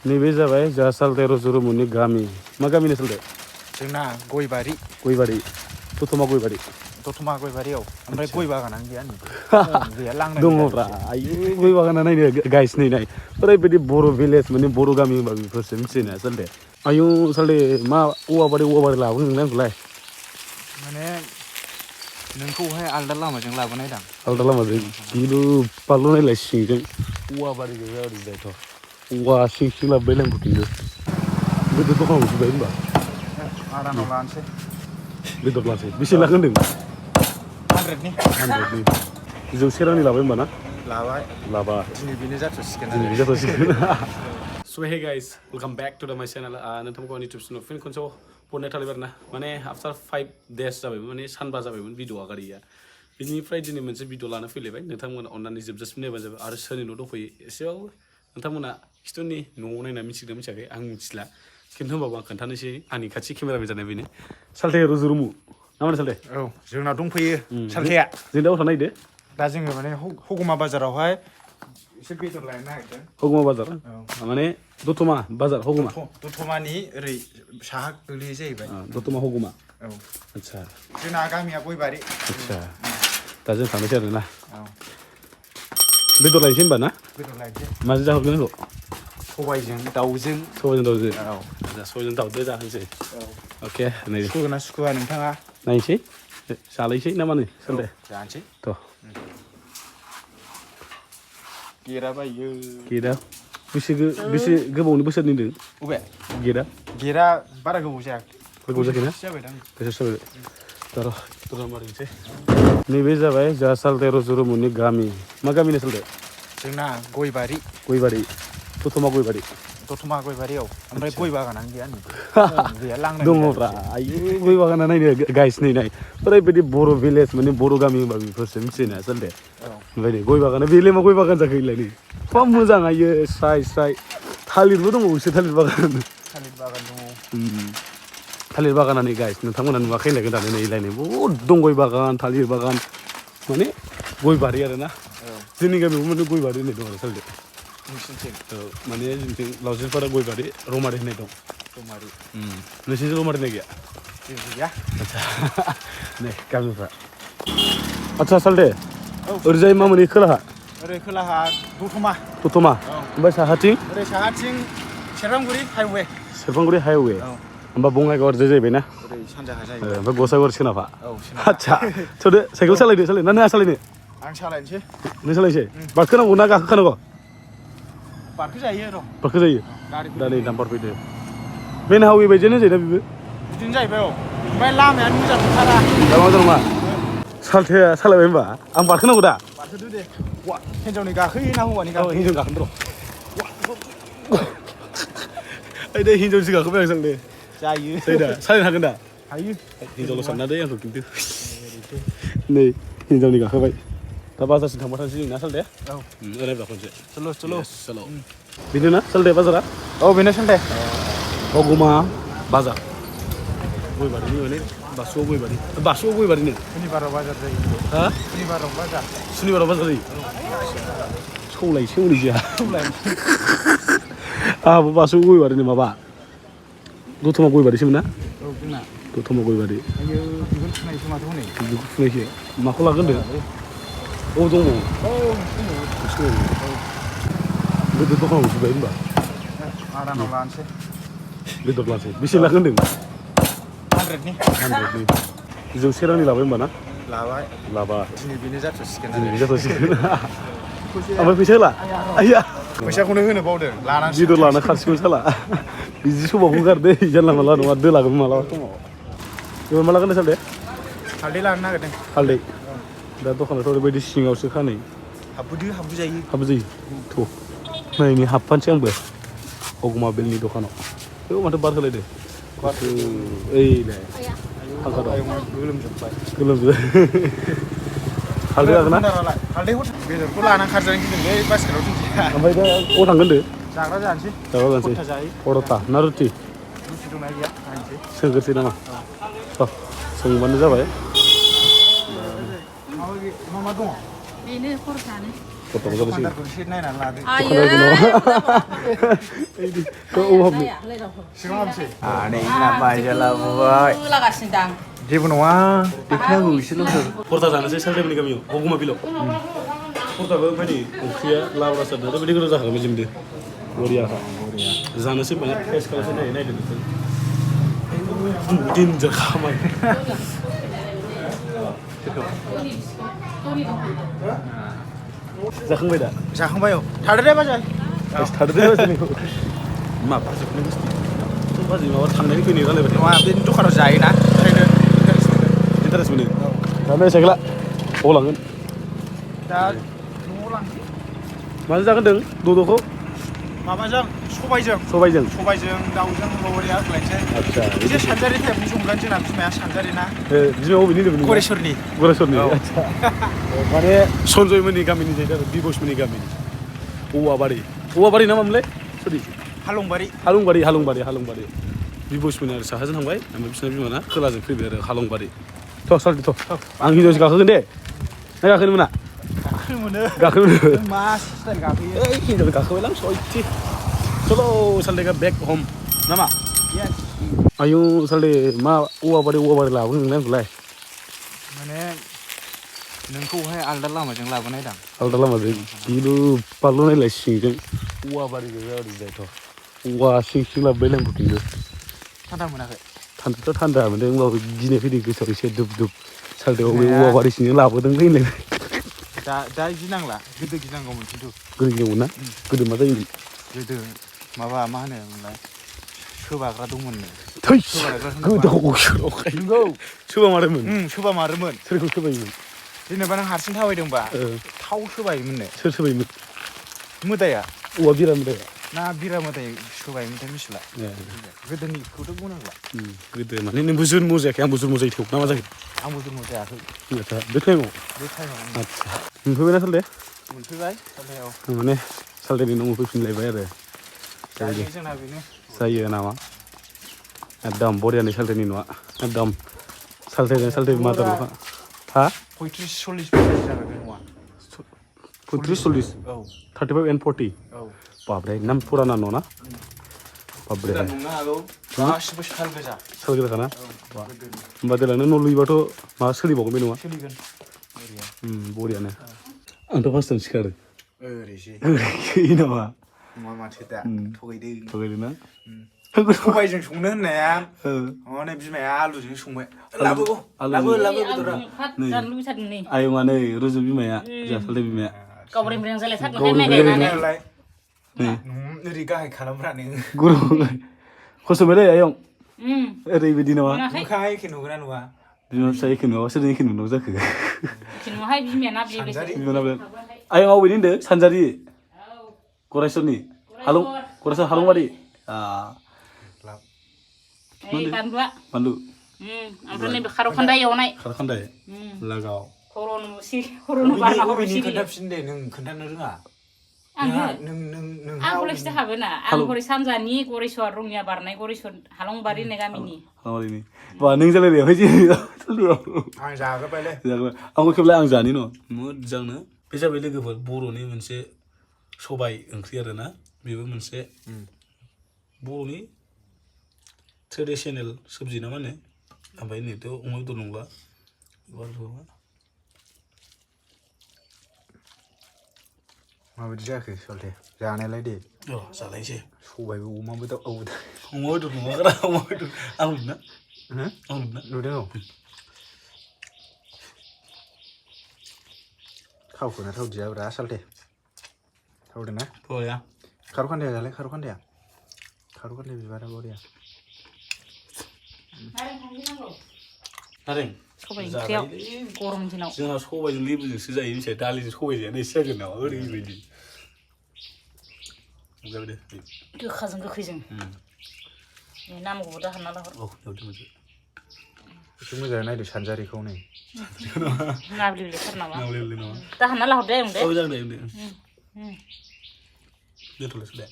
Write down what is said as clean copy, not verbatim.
नैबे जाबाय जोंहा सालथाय रजुरुमुनि गामि मा गामिनि सालथाय जोंना गयबारि दतमा गयबारि दतमा गयबारियाव ओमफ्राय गय बागानानो गैया नै गैया लांनाय दङब्रा आयु गय बागाना नायनो गाइस नै ओरैबायदि बर' भिलेज माने बर' गामि होनबा बेफोरसो मिथियोना सालथे आयु सालथे मा औवाबारि लाबोनो नोंलाय आंखौलाय माने नोंखौहाय आलदा लामाजों लाबोनायदां आलदा लामाजों गिलु बालु नायलाय सिंजों औवाबारि गोजा ओरैजायथ' औवा सिं लाबोबाय लांफोरथिंबो गोदो दखानाव जोबबाय होनबा आदानाव लानोसै बेदर लासै बेसे लाखो होनदों 100नि 100नि जौसे रांनि लाबाय होनबा ना लाबाय दिनै बेनो जाथ'सिगोन So hey guys, welcome back to my channel. नोंथांखौ आंनि YouTube channel फिन खनसे हरनाय थालायबाय आरोना माने after 5 days जाबायमोन माने सानबा जाबायमोन भिडिअ आगारिया बिनिफ्राय दिनै मोनसे भिडिअ लाना फैलायबाय नोंथांमोना अननानै जोबजासिम नायबानो जाबाय आरो सोरनि न' दंफैयो एसेबाबो नोंथांमोना खिथुनि न'आव नायना मिथिदों मिथियाखै आं मिथिला खिन्थु होमबाबो आं खोन्थानोसै आंनि खाथि केमेरामेन जानाय बेनो सालथे रुजुरुमु ना मा सालथे औ जोंना दंफैयो सालथेया जों दा थांना नायदो दा जोङो माने हगमा बाजारावहाय एसे बेदर लायनो नागिरदों हगमा बाजार माने दतमा बाजार हगमा दतमानि ओरै साहा गोलैयो जाहैबाय दतमा हगमा औ आच्छा जोंना गामिया गयबारि आच्छा दा जों थांनोसै आरोना बेदर लायनोसै होनबा ना बेदर लायनोसै माजों जाहोगोन आंखौ सबायजों दाउजों औ सबायजों दाउजों जाहोनोसै अके नै सुखुगोना सुखुआ नोंथाङा नायनोसै जालायसै ना मानो सालथे जानोसै थ' गेराबायो गेटआ बेसे गोबावनि बोसोरनि होनदों अबे गेटआ बारा गोबाव जायाखै गोबाव जायाखैना जाबायदां बोसोर जाबाय र' मारिनोसै नैबे जाबाय जोंहा सालथे रजुरुमुनि गामि मा गामिनि सालथे जोंना गयबारि दतमा गयबारि दतमा गयबारियाव ओमफ्राय गय बागानानो गैया नै गैया लांनाय दङब्रा आयु गय बागाना नायनो गाइस नै ओरैबायदि बर' भिलेज माने बर' गामि होनबा बेफोरसो मिथियोना सालथे ओमफ्राय नै गय बागाना बेलाय मा गय बागान जाखैलाय नै मा मोजां आयो स्राय थालिरबो दंबावोसो थालिर बागान दङ थालिर बागाना नै गाइस नोंथांमोना नुवाखै होननाय खोन्थानो नै लायनाय बहुद दं गय बागान थालिर बागान माने गय बारि आरोना जोंनि गामियावबो माने गय बारि होननाय दं आरो सालथे माने जोंथिं लावजिपारा गयबारि रौमारि होननाय दं नोंसिनिथिं रौमारि होननाय गैया आच्छा नै गामिफ्रा आच्छा सालथे ओरैजाय मा मोनो खोलाहा ओरै खोलाहा दतमा ओमफ्राय साहाथिं ओरै साहाथिं सेरफांगुरि हाइवे होमबा बङाइगाव ओरैजाय जाहैबाय ना ओरै सानजाहा जाहैबाय ओमफ्राय गसाइगाव सोनाबहा आच्छा थ'दो साइकेल सालायदो ना नोंहा सालायनो आं सालायनोसै नों सालायनोसै बारखोनांगौ ना गाखोखानांगौ बारखोजायो दा नै दाम्पार फैदो मेन हाइवे बायदियानो जायोना बेबो बिदिनो जाहैबाय ओमफ्राय लामायानो मोजां नंथारा लामा मोजां नङा सालथेया सालायबाय होनबा आं बारखोनांगौ दा बारखोदो दे हिन्जावनि गाखोयो ना हौवानि गाखोयो हिन्जाव गाखोनो र' दे हिन्जावसो गाखोबाय आं सालथे जायो दा सालायनो हागोन दा हायो हिन्जावल' सानना दे आंखौ खिन्थु नै हिन्जावनि गाखोबाय दा बाजारसिम थांबा थांसै जों ना सालथे ओरैब्ला खनसे चल' बेनो ना सालथे बाजारा औ बेनो सालथे हगमा बाजार गयबारिनि माने बासुआव गयबारिनो सुनिबाराव बाजार जायो सुनिबाराव बाजार जायो सौलाय जोंहा आंहाबो बासुआव गयबारिनो माबा दतमा गयबारिसोमोन ना दतमा गयबारि बिगुर फुनायसो माथो हनै बिगुर फुनायसो माखौ लागोन होनदों दङ गोदो दखानाव जोबबाय होनबा आदानाव लानोसै बेदर लासै बेसे लाखो होनदों 100नि जौसे रांनि लाबाय होनबा ना लाबाय दिनै बेनो जाथ'सिगोन ओमफ्राय फैसा होला आइया फैसाखौनो होनो बावदों लानानै बेदर लानो खाथिखौनो साला बिदि समावबो गारदे जानला मानला नङा दोलागोन मालाबा समाव एबार मा लागोन सालथे हालदै लानो नागिरदों हालदै दा दखानाथ' ओरैबायदि सिङावसो खानै हाबबो जायो थ' नायनि हाबफानोसै आंबो हगमा बेलनि दखानाव बेयाव माथो बार होलायदो ओइलाय फांखा दं गोलोमजोब्बाय हालदै लागोन ना हालदैखौ बेदरखौ लानानै खारजानो गिदिंलै बास्केटाव दोनसै ओमफ्राय दा अ थांगोन दे जाग्रा जानोसै पर'था ना रुटि दंना गैया नायनोसै सोंग्रोसै नामा सोंबानो जाबाय मा दङ बेनो पर'थानो फट'खौ जालायसिगोन दखानदारखौ एसे नायनानै लादो थ' औ हाबनो सिगाङाव हाबसै नै लाबाय लाबोबाय लागासिनो दां जेबो नङा देखायनांगौ एसेल'सो परता जानोसै सालथेमोननि गामियाव हगुमा बिलाव परताबो ओमफ्राय नै ओंख्रिया लाब्रा सारदो ओरैबायदि गोथाव जाखाबाय जोंदो बरियाखा जानोसै माने टेस्ट खालामसै नायदो नोंसोर डेन्जार खामाय जाखांबाय दा जाखांबाय औ थादो दे बाजै थादो दे बाजैनिखौ मा बाजैखौनो बुस्थु बाजै माबा थांनायनि फैनाय रायलायबाय नङा बे दखानाव जायोना ओंखायनो इन्टारेस्ट मोनो दानो साइकेला अबाव लांगोन दा न'आव लांसै माजों जागोन होनदों दद'खौ माबाजों सबायजों दाउजों लबरिया होलायनोसै आदसा एसे सानजारि टाइपनि संगोन जोंना बिमाया सानजारि ना बिमाया बबेनि होनदोंमोन गरेस्वरनि आदसा माने सन्जयमोननि गामिनि जाहैदों आरो बिबसमोननि गामिनि औवाबारि ना मामोनलाय सरि हालंबारि बिबसमोन आरो साहाजों थांबाय ओमफ्राय बिसोरना बिमाना खोलाजों फैबाय आरो हालंबारि थ' सालथे थ' आं हिनजावसो गाखोगोन दे ना गाखोनो मोना गाखोनो मोनो मा स्टाइल गाखोयो ओइ हिनजाव गाखोबायलां सयथि चलो सालथेगा बेक हम नामा आयु सालथे मा औवाबारि लाबोगोन नोंलाय आंखौलाय माने नोंखौहाय आलदा लामाजों लाबोनाय दां आलदा लामाजों गिलु बालु नायलाय सिंजों औवाबारि गोजा ओरैजायथ' औवा सिं लाबोबायलाय आंखौ खिन्थु थान्दा मोनाखै थान्दाथ' थान्दा मोनदों होमबाबो गिनाय फैदों गोसोआव एसे दुब सालथेआव बे औवाबारि सिंजों लाबोदों होनलाय दा गिनांला गोदो गिनांगौमोन खिन्थु गोदो गिनांगौमोन ना गोदो मा जायोमोन गोदो माबा मा होनोमोनलाय सोबाग्रा दंमोननो थै गोदाव सोबामारोमोन सोबामारोमोन सोरखौ सोबायोमोन जेनेबा नों हारसिं थाबायदोंबा थाव सोबायोमोननो सोर सोबायोमोन मोदाया औवा बिरा मोदाया ना बिरा मोदाय सोबायोमोनथाय मिथिला गोदोनिखौथ' बुंनांला गोदो माने नोंबो जोनोम जायाखै आंबो जोनोम जायो थेव ना मा जाखो आंबो जोनोम जायाखै आदसा बे टाइमाव आदसा मोनफैबायना सालथे मोनफैबाय सालथेआव माने सालथेनि न'आव फैफिनलायबाय आरो जोंना बेनो जायो नामा एकदम बरियानि सालथेनि न'आ एकदम सालथे मादारल'खा हा 35-40 बोसोरसो जाबाय बे न'आ 35-40 औ 35 and 40 औ बाब्रे नाम फुराना न' ना बाब्रे गोदान नंनो हागौ गासिबो साल गोजा साल गोजाखाना होमबा देलांनो न' लुयोबाथ' माबा सोलिबावगोन बे न'आ सोलिगोन बरियानो आंथ' फार्स्टआवनो सिखारो ओरैसै नामा मा माथो दा थगायदों ना सबायजों संनो होननाया माने बिमाया आलुजों संबाय लाबो बेदरा आयंआ नै रुजु बिमाया जोंहा सालथे बिमाया गावरें जालायथारगोन माइ गायनानै ओरै गाहाय खालामब्रा नोङो गुरु खस्थ' मोनलै आयं ओरैबायदि नामा मोखाङा एखे नुगोना नुवा बिमा फिसा एखे नुवा सोरजों एखे नुनांगौ जाखो बिमाया आयं अबेनि होनदों सानजारि गरेस्वरनि गरेस्वर हालंबारि बानलु ओमफ्राय नैबे खार'खान्दा एवनाय खार'खान्दाय लागाव अबेनि खोन्थाफिन दे नों खोन्थानो रोङा आं कलेजआव हाबोना आं हरै सानजानि गरेस्वर रङिया बारनाय गरेस्वर हालंबारि होननाय गामिनि बा नों जालायलायावहाय आं जाग्रोबायलै आंखौ खेबलाय आं जानि न' मोजांनो बे जाबाय लोगोफोर बर'नि मोनसे सबाय ओंख्रि आरोना बेबो मोनसे बर'नि ट्रेडिसनेल सबजि ना मा होनो ओमफ्राय नैथ' अमा बेदर नंला माबायदि जाखो सालथे जानायलाय दे जालायसै सबायबो अमा बेदर नङा अमा बेदर आं नुदों औ थावखौना थावदियाब्रा सालथे थावदों ना खार'खान्दाया जालाय खार'खान्दाया बिबारा बरिया सबाय ओंख्रियाव गरम दिनाव जोंहा सबायजों लेबुजोंसो जायो मिथिबाय दालिजों सबाय जायानो एसे जागोन नामा ओरैबायदि गोखाजों गोखैजों नामखौबो दाहरना लाहर एसे मोजाङै नायदो सानजारिखौ नै नाब्लेबलेथार नामा दाहरना लाहरदे आं दे जागोन दे दोनथ'लायसै दे